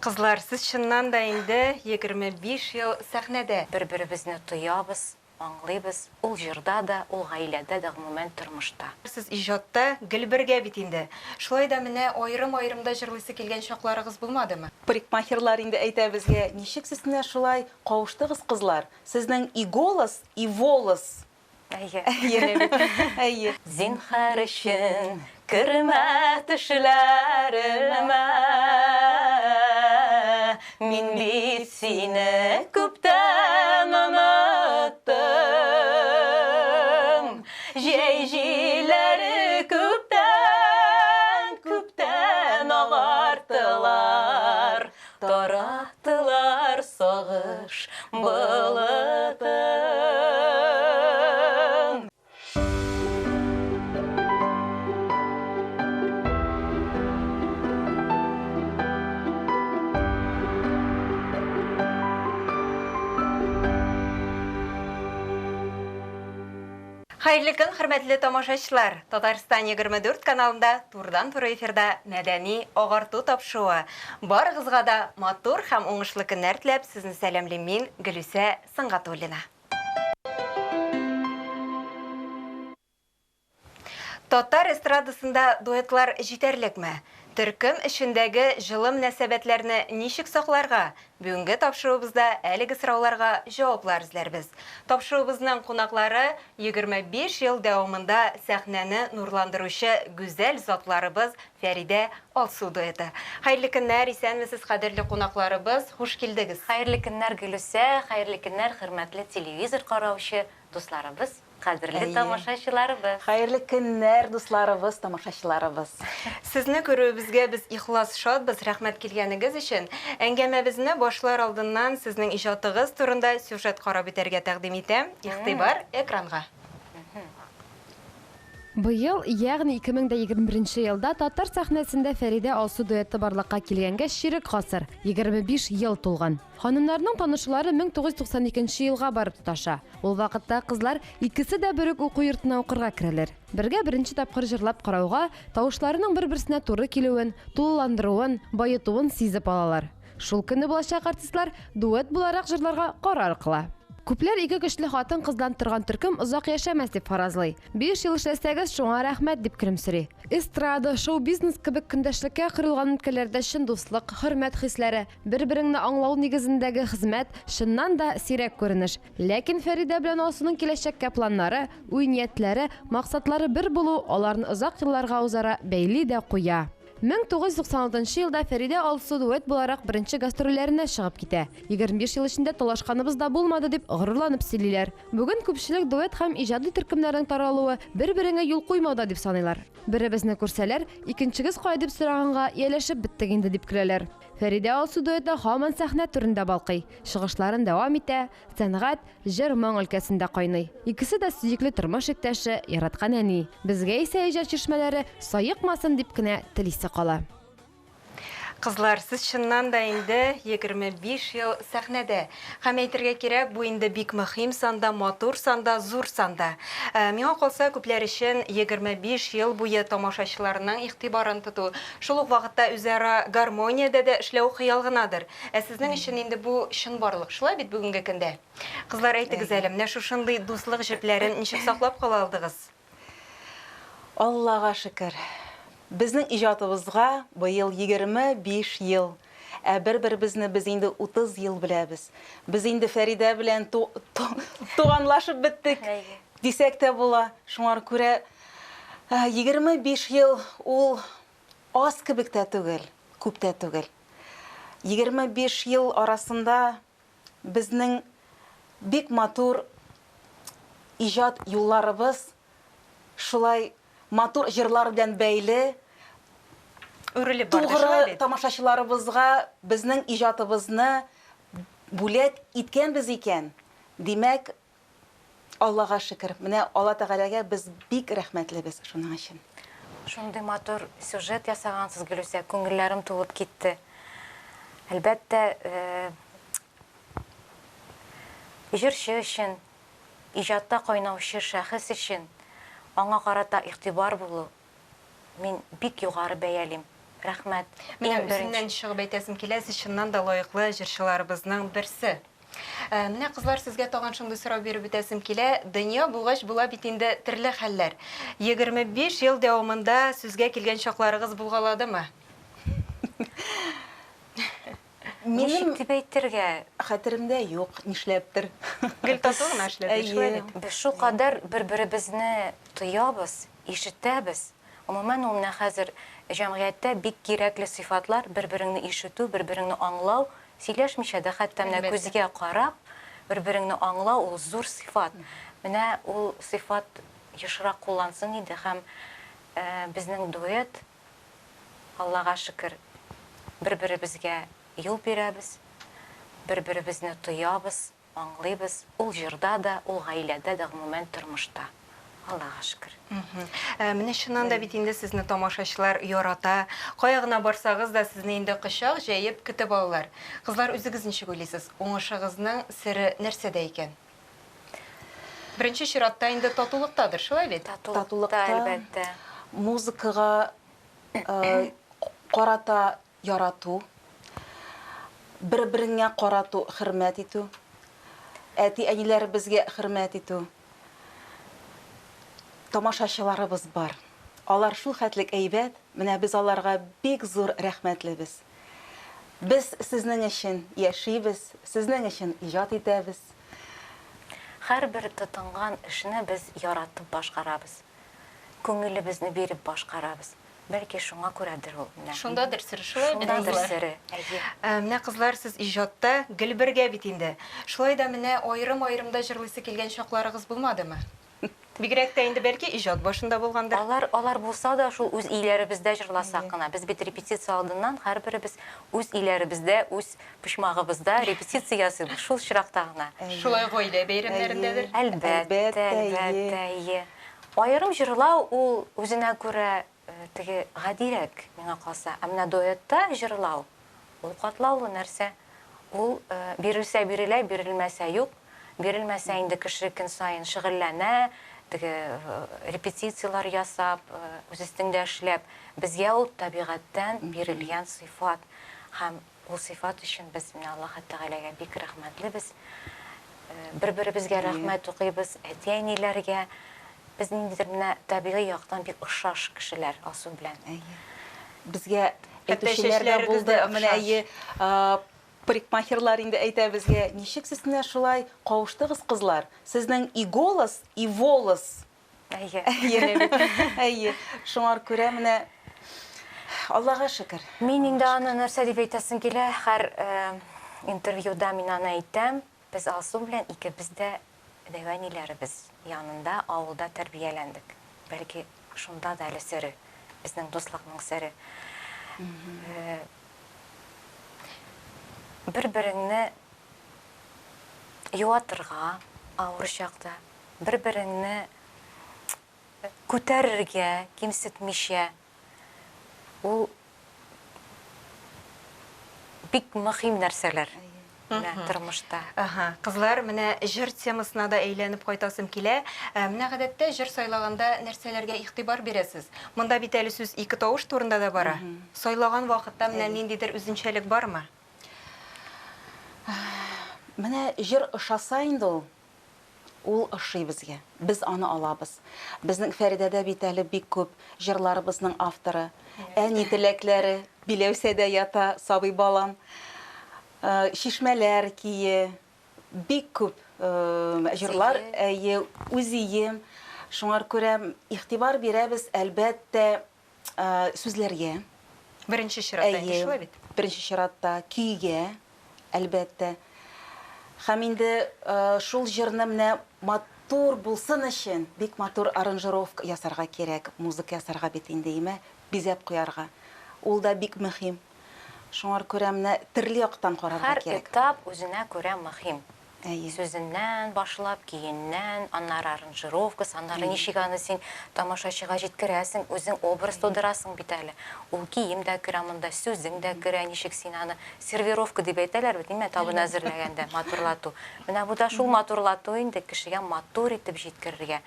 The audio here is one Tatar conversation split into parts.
Кызлар, сез чыннан да инде 25 ел сәхнәдә. Бер-беребезне тоябыз, аңлыйбыз, ул җырда да, ул гаиләдә дә, гомумән, тормышта. Сез иҗатта гел бергә бит инде. Шулай да менә аерым-аерым да җырлыйсы килгән чакларыгыз булмадымы? Парикмахерлар инде әйтә безгә, ничек сез менә шулай кавыштыгыз, кызлар? Сезнең и голос, и волос. Әйе. Әйе. Әйе. Зинһар өчен кермә төшләремә, Мин бит сине күптән оныттым. Җәй җилләре күптән, күптән агартылар, Тараттылар сагыш болытын. Хәерле көн, хөрмәтле тамашачылар! Татарстан 24 каналында турыдан-туры эфирда мәдәни агарту тапшыруы. Барыгызга да матур һәм уңышлы көннәр теләп, сезне сәламлим мин, Гөлүсә Сөнгатуллина. Татар эстрадасында дуэтлар җитәрлекме? Төркем эчендәге җылы мөнәсәбәтләрне ничек сакларга? Бүгенге тапшыруыбызда әлеге сорауларга җаваплар эзләрбез. Тапшыруыбызның кунаклары, 25 ел дәвамында сәхнәне нурландыручы гүзәл затларыбыз Фәридә, Алсу дуэты. Хәерле көннәр, исәнмесез, кадерле кунакларыбыз, хуш килдегез! Хәерле көннәр, Гөлүсә, хәерле көннәр, хөрмәтле телевизор караучы дусларыбыз! Кадерле Әйе. тамашачыларыбыз! Хәерле көннәр, дусларыбыз, тамашачыларыбыз! Сезне күрүебезгә без ихлас шатбыз, рәхмәт килгәнегез өчен. Әңгәмәбезне башлар алдыннан сезнең иҗатыгыз турында сюжет карап үтәргә тәкъдим итәм. Игътибар, экранга! Быел, ягъни 2021 нче елда татар сәхнәсендә Фәридә-Алсу дуэты барлыкка килгәнгә чирек гасыр, 25 ел тулган. Ханымнарның танышулары 1992 нче елга барып тоташа. Ул вакытта кызлар икесе дә бер үк уку йортына укырга керәләр. Бергә беренче тапкыр җырлап карауга, тавышларының бер-берсенә туры килүен, тулыландыруын, баетуын сизеп алалар. Шул көнне булачак артистлар дуэт буларак җырларга карар кыла. Күпләр ике көчле хатын-кыздан торган төркем озак яшәмәс дип фаразлый. Биш ел эшләсәгез, шуңа рәхмәт, дип көлемсери. Эстрада, шоу-бизнес кебек көндәшлеккә корылган өлкәләрдә чын дуслык, хөрмәт хисләре, бер-береңне аңлау нигезендәге хезмәт, чыннан да, сирәк күренеш. Ләкин Фәридә белән Алсуның киләчәккә планнары, уй-ниятләре, максатлары бер булу аларны озак елларга үзара бәйли дә куя. 1996 нчы елда Фәридә Алсу дуэт буларак беренче гастрольләренә чыгып китә. 25 ел эчендә талашканыбыз да булмады, дип горурланып сөйлиләр. Бүген күпчелек дуэт һәм иҗади төркемнәрнең таралуы бер-береңә юл куймауда дип саныйлар. Беребезне күрсәләр, икенчегез кая дип сораганга ияләшеп беттек инде, дип көләләр. Фәридә Алсу дуэты һаман сәхнә түрендә балкый, чыгышларын дәвам итә, Сәнгать, җыр-моң өлкәсендә кайный. Икесе дә сөекле тормыш иптәше, яраткан әни. Безгә исә иҗат чишмәләре саекмасын дип кенә телисе кала. Кызлар, сез чыннан да инде 25 ел сәхнәдә. Һәм әйтергә кирәк, бу инде бик мөһим сан да, матур сан да, зур сан да. Миңа калса, күпләр өчен 25 ел буе тамашачыларның игътибарын тоту, шул ук вакытта үзара гармониядә дә эшләү хыял гынадыр. Ә сезнең өчен инде бу чынбарлык, шулай бит бүгенге көндә? Кызлар, әйтегез әле, менә шушындый дуслык җепләрен ничек саклап кала алдыгыз? Аллага шөкер, безнең иҗатыбызга быел 25 ел, ә бер-беребезне без инде 30 ел беләбез. Без инде Фәридә белән туганлашып беттек, дисәк тә була. Шуңар күрә 25 ел ул аз кебек тә түгел, күп тә түгел. 25 ел арасында безнең бик матур иҗат юлларыбыз шулай матур җырлар белән бәйле. Үрелеп барды, шулай Тугры бит? тамашачыларыбызга безнең иҗатыбызны бүләк иткәнбез икән, димәк, Аллага шөкер, менә Алла Тәгаләгә без бик рәхмәтлебез шуның өчен. Шундый матур сюжет ясагансыз, Гөлүсә, күңелләрем тулып китте. Әлбәттә, җырчы өчен, иҗатта кайнаучы шәхес өчен аңа карата игътибар булу, мин бик югары бәялим. Рәхмәт. Менә үземнән чыгып әйтәсем килә, сез чыннан да лаеклы җырчыларыбызның берсе. Ә, менә, кызлар, сезгә тагын шундый сорау биреп үтәсем килә. Дөнья булгач, була бит инде төрле хәлләр. 25 ел дәвамында сүзгә килгән чакларыгыз булгаладымы? Минем Ничек дип әйтергә? Хәтеремдә юк, нишләптер. Гел тату гына эшләдек, шулай бит? Без шулкадәр бер-беребезне тоябыз, ишетәбез. Гомумән, ул менә хәзер җәмгыятьтә бик кирәкле сыйфатлар, бер-береңне ишетү, бер-береңне аңлау, сөйләшмичә дә, хәтта менә күзгә карап, бер-береңне аңлау ул зур сыйфат. Менә ул сыйфат ешрак куллансын иде һәм безнең дуэт, Аллага шөкер, бер-беребезгә юл бирәбез, бер-беребезне тоябыз, аңлыйбыз. Ул җырда да, ул гаиләдә дә, гомумән, тормышта. Аллага шөкер. Ә, менә чыннан да бит инде сезне тамашачылар ярата. Кая гына барсагыз да, сезне инде кочак җәеп көтеп алалар. Кызлар, үзегез ничек уйлыйсыз, уңышыгызның сере нәрсәдә икән? Беренче чиратта инде татулыктадыр, шулай бит? Татулыкта, әлбәттә. Музыкага карата ярату, бер-береңә карату, хөрмәт итү, әти-әниләребезгә хөрмәт итү. Тамашачыларыбыз бар. Алар шул хәтлек әйбәт, менә без аларга бик зур рәхмәтлебез. Без сезнең өчен яшибез, сезнең өчен иҗат итәбез. Һәрбер тотынган эшне без яратып башкарабыз. Күңелебезне биреп башкарабыз. Бәлки шуңа күрәдер ул менә. Шундадыр сере, шулай бит, Шундадыр кызлар? сере, әйе. Ә, менә, кызлар, сез иҗатта гел бергә бит инде. Шулай да менә аерым-аерым да җырлыйсы килгән чакларыгыз булмадымы? Бигрәк тә инде бәлки иҗат башында булгандыр. Алар, алар булса да, шул үз өйләребездә җырласак кына. Без бит репетиция алдыннан һәрберебез үз өйләребездә, үз почмагыбызда репетиция ясыйбыз. Шул очракта гына. Шулай гаилә бәйрәмнәрендәдер. Әлбәттә, әлбәттә, әйе. Аерым җырлау ул үзенә күрә теге гадирәк, миңа калса. Ә менә дуэтта җырлау, ул катлаулы нәрсә. Ул бирелсә бирелә, бирелмәсә юк. Бирелмәсә инде кеше көн саен шөгыльләнә, теге репетицияләр ясап, үз өстеңдә эшләп. Безгә ул табигатьтән бирелгән сыйфат. Һәм ул сыйфат өчен без менә Аллаһы Тәгаләгә бик рәхмәтлебез. Бер-беребезгә рәхмәт укыйбыз, әти-әниләргә. Без ниндидер менә табигый яктан бик охшаш кешеләр Алсу белән. Әйе. Безгә Хәтта әйтүчеләр дә чәчләрегез булды. дә Менә охшаш. әйе, парикмахерлар инде әйтә безгә, ничек сез менә шулай кавыштыгыз, кызлар? Сезнең и голос, и волос. Әйе. Әйе. Әйе. Шуңар күрә менә Аллага шөкер. Мин инде аны нәрсә дип әйтәсем килә, һәр интервьюда мин аны әйтәм. Без Алсу белән икебез дә дәү әниләребез янында авылда тәрбияләндек. Бәлки, шунда да әле сере, безнең дуслыкның сере. Бер-береңне юатырга авыр чакта, бер-береңне күтәрергә, кимсетмичә, ул бик мөһим нәрсәләр менә тормышта. Аһа, кызлар, менә җыр темасына да әйләнеп кайтасым килә. Ә, менә гадәттә җыр сайлаганда нәрсәләргә игътибар бирәсез? Монда бит әле сүз ике тавыш турында да бара. Сайлаган вакытта менә ниндидер үзенчәлек бармы? Менә җыр ошаса инде ул, ул ошый безгә. Без аны алабыз. Безнең Фәридәдә бит әле бик күп җырларыбызның авторы. Әни теләкләре, Биләүсәдә ята сабый балам, Чишмәләр кие, бик күп җырлар, әйе, Үзием. Шуңар күрә игътибар бирәбез, әлбәттә, сүзләргә. Беренче чиратта инде шулай бит? Беренче чиратта көйгә, әлбәттә. Һәм инде шул җырны менә матур булсын өчен бик матур аранжировка ясарга кирәк, музыка ясарга бит инде, име, бизәп куярга. Ул да бик мөһим. Шуңар күрә менә төрле яктан карарга Һәр кирәк. этап үзенә күрә мөһим. Әйе. Сүзеннән башлап, көеннән, аннары аранжировкасы, аннары ничек аны син тамашачыга җиткерәсең, үзең образ тудырасың бит әле. Ул кием дә керә монда, сүзең дә керә, ничек син аны сервировка дип әйтәләр бит, нимә табын әзерләгәндә, матурлату. Менә бу да шул матурлату инде, кешегә матур итеп җиткерергә.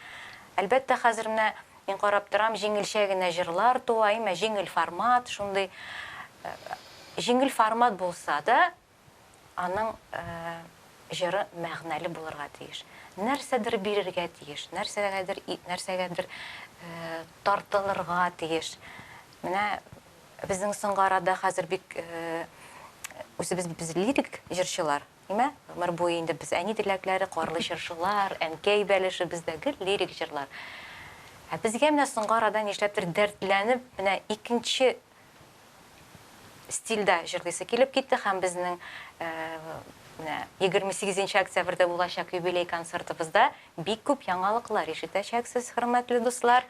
Әлбәттә, хәзер менә. Мин карап торам, җиңелчә генә җырлар туа, әмма җиңел формат, шундый җиңел формат булса да, аның җыры мәгънәле булырга тиеш. Нәрсәдер бирергә тиеш, нәрсәгәдер, нәрсәгәдер тартылырга тиеш. Менә безнең соңгы арада хәзер бик үзебез без лирик җырчылар. Нимә? Гомер буе инде без әни теләкләре, карлы чыршылар, әнкәй бәлеше, бездә гел лирик җырлар. Ә безгә менә соңгы арада нишләптер дәртләнеп, менә икенче стильдә җырлыйсы килеп китте һәм безнең менә 28 нче октябрьдә булачак юбилей концертыбызда бик күп яңалыклар ишетәчәксез, хөрмәтле дуслар.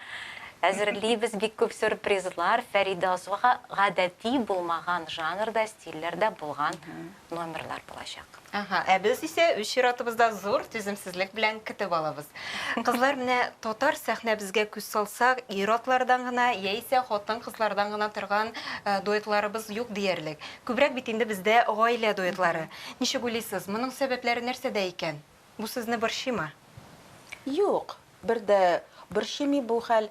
Әзерлибез бик күп сюрпризлар, Фәридә Асуга гадәти булмаган жанрда, стильләрдә булган номерлар булачак. Аһа, ә без исә үз чиратыбызда зур түземсезлек белән көтеп алабыз. Кызлар, менә татар сәхнәбезгә күз салсак, ир-атлардан гына яисә хатын-кызлардан гына торган дуэтларыбыз юк диярлек. Күбрәк бит инде бездә гаилә дуэтлары. Ничек уйлыйсыз, моның сәбәпләре нәрсәдә икән? Бу сезне борчыймы? Юк, бер дә борчымый бу хәл.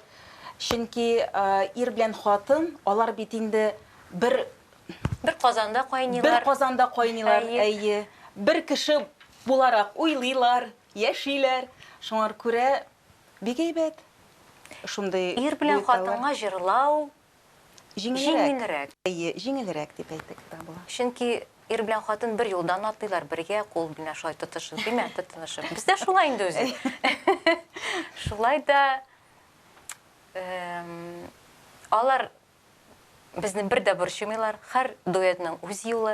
Чөнки ир белән хатын, алар бит инде бер Бер казанда кайныйлар. Бер казанда кайныйлар, әйе. Бер кеше буларак уйлыйлар, яшиләр. Шуңар күрә бик әйбәт. Шундый Ир белән хатынга җырлау җиңелрәк. Әйе, җиңелрәк дип әйтик тә була. Чөнки ир белән хатын бер юлдан атлыйлар, бергә кул белән шулай тотышып, димә, тотынышып. Бездә шулай инде үзе. Шулай да алар Безне бер дә борчымыйлар, һәр дуэтның үз юлы.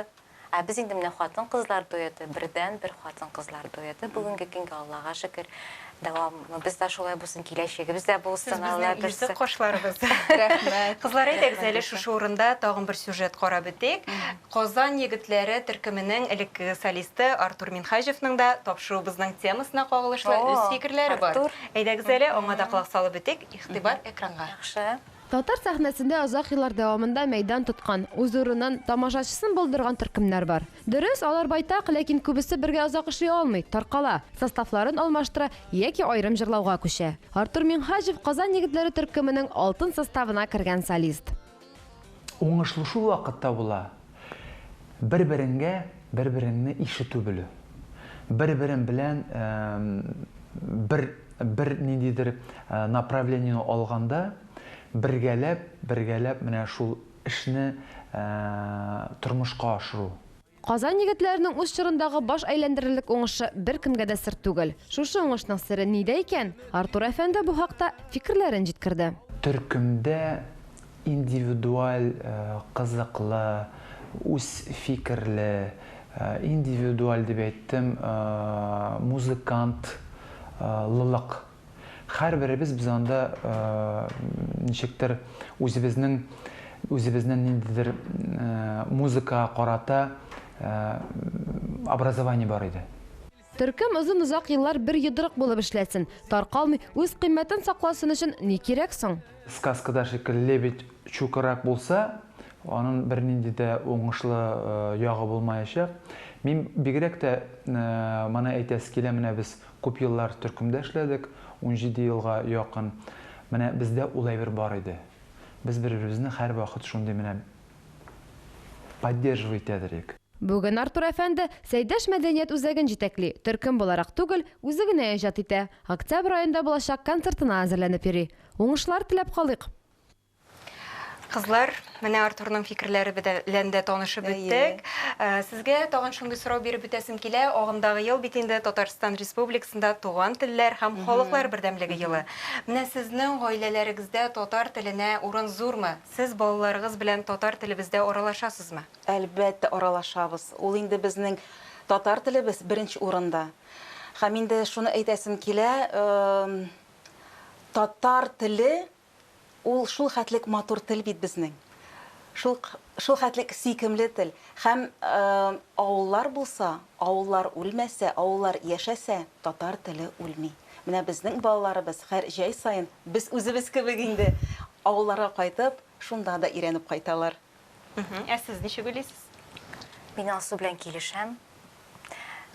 Ә без инде менә хатын-кызлар дуэты, бердәнбер хатын-кызлар дуэты бүгенге көнгә, Аллага шөкер, дәвамыбыз да шулай булсын, киләчәгебез дә Сез булсын, Алла безнең бирсә. йөзек кашларыбыз. Рәхмәт. Кызлар, әйдәгез Рәхмәт, әле Гөлшат. шушы урында тагын бер сюжет карап үтик. Казан егетләре төркеменең элеккеге солисты Артур Минһаҗевның да тапшыруыбызның темасына кагылышлы О, үз фикерләре бар. Артур. Әйдәгез әле, аңа да колак салып үтик. Игътибар экранга. Яхшы. Татар сәхнәсендә озак еллар дәвамында мәйдан тоткан, үз урынын, тамашачысын булдырган төркемнәр бар. Дөрес, алар байтак, ләкин күбесе бергә озак эшли алмый, таркала, составларын алмаштыра яки аерым җырлауга күчә. Артур Миңһаҗев, Казан егетләре төркеменең алтын составына кергән солист. Уңышлы шул вакытта була, бер-береңгә бер-береңне ишетү белү. Бер-берең белән бер бер ниндидер направлениене алганда, бергәләп, бергәләп менә шул эшне тормышка ашыру. Казан егетләренең үз чорындагы баш әйләндерерлек уңышы беркемгә дә сер түгел. Шушы уңышның сере нидә икән? Артур әфәнде бу хакта фикерләрен җиткерде. Төркемдә индивидуаль кызыклы, үз фикерле, индивидуаль дип әйттем, музыкант лылык. Һәрберебез без анда ничектер үзебезнең үзебезнең ниндидер музыкага карата образование бар иде. Төркем озын-озак еллар бер йодрык булып эшләсен, таркалмый, үз кыйммәтен сакласын өчен ни кирәк соң? Сказкада шикелле лебедь чукырак булса, анын бернинди дә уңышлы ягы булмаячак. Мин бигрәк тә моны әйтәсе килә, менә без күп еллар төркемдә эшләдек, 17 елга якын. Менә бездә ул әйбер бар иде. Без бер-беребезне һәрвакыт шундый менә поддерживать итәдер идек. Бүген Артур әфәнде Сәйдәш мәдәният үзәген җитәкли, төркем буларак түгел, үзе генә иҗат итә. Октябрь аенда булачак концертына әзерләнеп йөри. Уңышлар теләп калыйк! Кызлар, менә Артурның фикерләре белән дә танышып үттек. Сезгә тагын шундый сорау биреп үтәсем килә. Агымдагы ел бит инде Татарстан Республикасында туган телләр һәм халыклар бердәмлеге елы. Менә сезнең гаиләләрегездә татар теленә урын зурмы? Сез балаларыгыз белән татар телебездә аралашасызмы? Әлбәттә, аралашабыз. Ул инде безнең татар телебез беренче урында. Һәм инде шуны әйтәсем килә, татар теле ул шул хәтлек матур тел бит безнең. Шул, шул хәтлек сөйкемле тел. Һәм авыллар булса, авыллар үлмәсә, авыллар яшәсә, татар теле үлми. Менә безнең балаларыбыз һәр җәй саен, без үзебез кебек инде, авылларга кайтып, шунда да өйрәнеп кайталар. Ә сез ничек уйлыйсыз? Мин Алсу белән килешәм.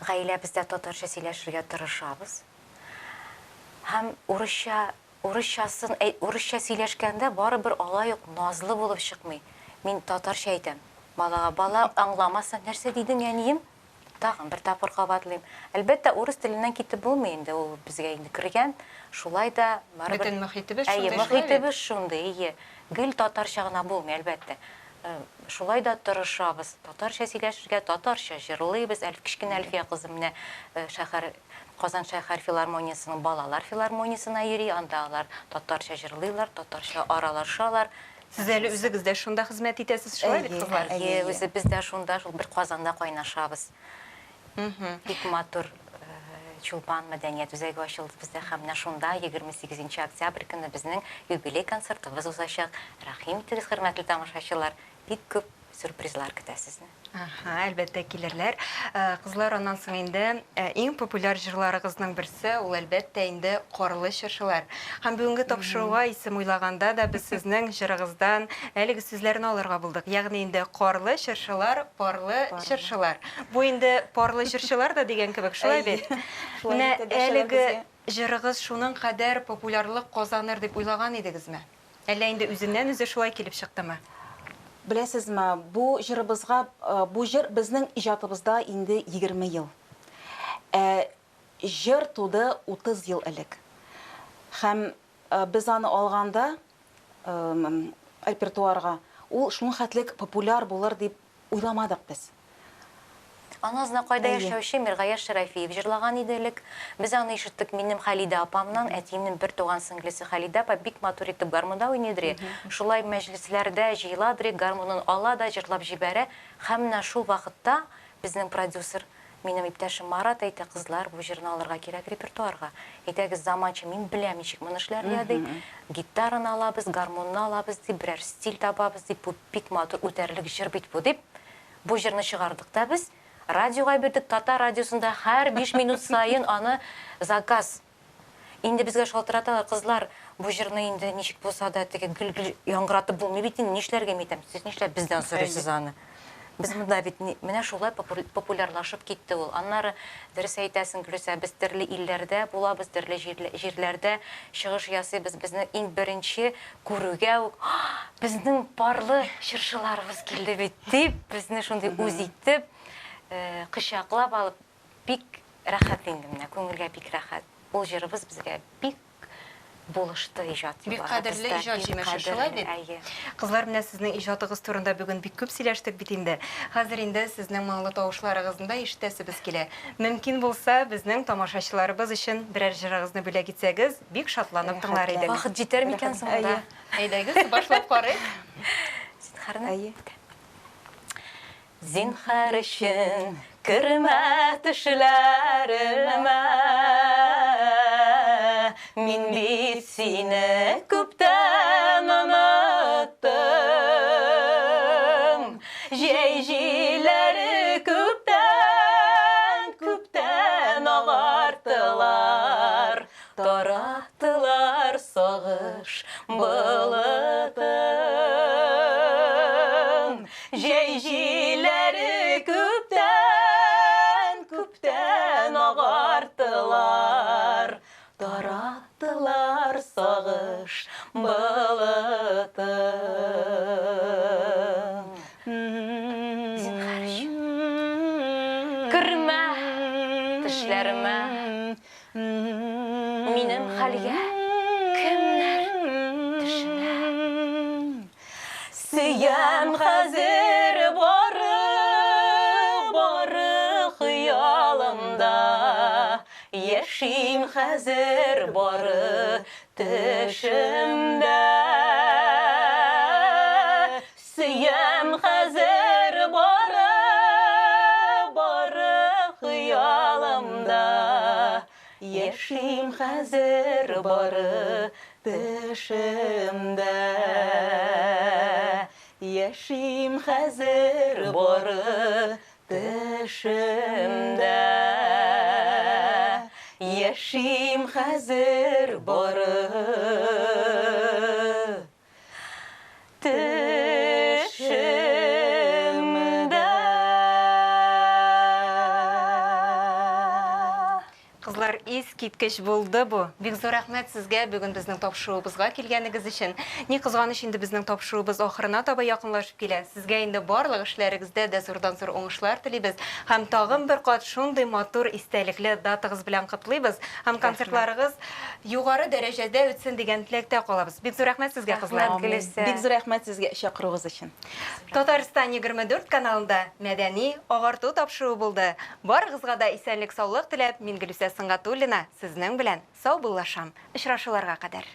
Гаиләбездә татарча сөйләшергә тырышабыз. Һәм урысча Урысчасын, урысча сөйләшкәндә барыбер алай ук назлы булып чыкмый. Мин татарча әйтәм балага. Бала аңламаса, нәрсә дидең, әнием? Тагын бер тапкыр кабатлыйм. Әлбәттә, урыс теленнән китеп булмый инде, ул безгә инде кергән. Шулай да барыбер. Бөтен мохитебез шундый, шулай бит? Әйе, мохитебез шундый, әйе. Гел татарча гына булмый, әлбәттә. Шулай да тырышабыз татарча сөйләшергә, татарча җырлыйбыз. Әле кечкенә Әлфия кызым менә шәһәр, Казан шәһәр филармониясенең балалар филармониясенә йөри, анда алар татарча җырлыйлар, татарча аралашалар. Сез әле үзегез дә шунда хезмәт итәсез, шулай бит, кызлар? Әйе, үзебез дә шунда, шул бер казанда кайнашабыз. Бик матур Чулпан мәдәният үзәге ачылды бездә һәм менә шунда 28 нче октябрь көнне безнең юбилей концертыбыз узачак. Рәхим итегез, хөрмәтле тамашачылар, бик күп сюрпризлар көтә сезне. Аһа, әлбәттә килерләр. Кызлар, аннан соң инде иң популяр җырларыгызның берсе, ул әлбәттә инде Карлы чыршылар. Һәм бүгенге тапшыруга исем уйлаганда да без сезнең җырыгыздан әлеге сүзләрне алырга булдык. Ягъни инде карлы чыршылар, парлы чыршылар. Бу инде парлы җырчылар да дигән кебек, шулай бит? Менә әлеге җырыгыз шуның кадәр популярлык казаныр дип уйлаган идегезме? Әллә инде үзеннән-үзе шулай килеп чыктымы? Беләсезме, бу җырыбызга, бу җыр безнең иҗатыбызда инде 20 ел. Ә җыр туды 30 ел элек. Һәм без аны алганда репертуарга, ул шуның хәтлек популяр булыр дип Уйламадык без. Аны Азнакайда яшәүче Миргаяз Шәрәфиев җырлаган иде элек. Без аны ишеттек минем Хәлидә апамнан, әтиемнең бертуган сеңлесе Хәлидә апа бик матур итеп гармунда уйныйдыр и. Шулай мәҗлесләрдә җыеладыр и, гармунын ала да җырлап җибәрә. Һәм менә шул вакытта безнең продюсер, минем иптәшем Марат әйтә, кызлар, бу җырны алырга кирәк репертуарга. Әйдәгез, заманча, мин беләм ничек моны эшләргә, ди. Гитараны алабыз, гармунны алабыз, ди, берәр стиль табабыз, ди, бу Бик матур, үтәрлек җыр бит бу, дип, бу җырны чыгардык та без, радиога бирдек, татар радиосында һәр биш минут саен аны заказ. Инде безгә шалтыраталар, кызлар, бу җырны инде ничек булса да теге гел-гел яңгыратып булмый бит инде, нишләргә, мин әйтәм, сез нишләп бездән сорыйсыз аны? Без монда бит менә шулай популярлашып китте ул. Аннары, дөрес әйтәсең, Гөлүсә, без төрле илләрдә булабыз, төрле җирләрдә чыгыш ясыйбыз. Безне иң беренче күрүгә үк, Безнең парлы чыршыларыбыз килде бит, дип, безне шундый үз итеп, кочаклап алып, бик рәхәт инде менә, күңелгә бик рәхәт. Ул җырыбыз безгә бик булышты иҗат Бик кадерле юлларыбызда, иҗат бик җимеше, шулай кадерле, бит? әйе. Кызлар, менә сезнең иҗатыгыз турында бүген бик күп сөйләштек бит инде. Хәзер инде сезнең моңлы тавышларыгызны да ишетәсебез килә. Мөмкин булса, безнең тамашачыларыбыз өчен берәр җырыгызны бүләк итсәгез, бик шатланып тыңлар идек. Вакыт җитәр микән соң да? Әйдәгез, башлап карыйк. Зинһарны. Әйе. Зинһар өчен кермә төшләремә. Мин бит сине күптән оныттым. Җәй җилләре күптән, күптән агартылар. Тараттылар сагыш болытын. Җәй җилләре күптән, күптән агартылар. Тараттылар сагыш болытын. Зинһар өчен. Кермә төшләремә. Минем хәлгә кемнәр төшенә? Сөям хәзер бары, бары хыялымда. Яшим хәзер бары төшемдә. Сөям хәзер бары, бары хыялымда. Яшим хәзер бары төшемдә. Яшим хәзер бары төшемдә. Яшим хәзер бары. Төшемдә. Кызлар, искиткеч булды бу. Бик зур рәхмәт сезгә бүген безнең тапшыруыбызга килгәнегез өчен. Ни кызганыч, инде безнең тапшыруыбыз ахырына таба якынлашып килә. Сезгә инде барлык эшләрегездә дә зурдан-зур уңышлар телибез һәм тагын бер кат шундый матур истәлекле датагыз белән котлыйбыз һәм концертларыгыз югары дәрәҗәдә үтсен дигән теләктә калабыз. Бик зур рәхмәт сезгә, кызлар. Рәхмәт, Гөлүсә. Бик зур рәхмәт сезгә чакыруыгыз өчен. Татарстан 24 каналында мәдәни агарту тапшыруы булды. Барыгызга да исәнлек-саулык теләп, мин Гөлүсә Сөнгатуллина сезнең белән саубуллашам. Очрашуларга кадәр.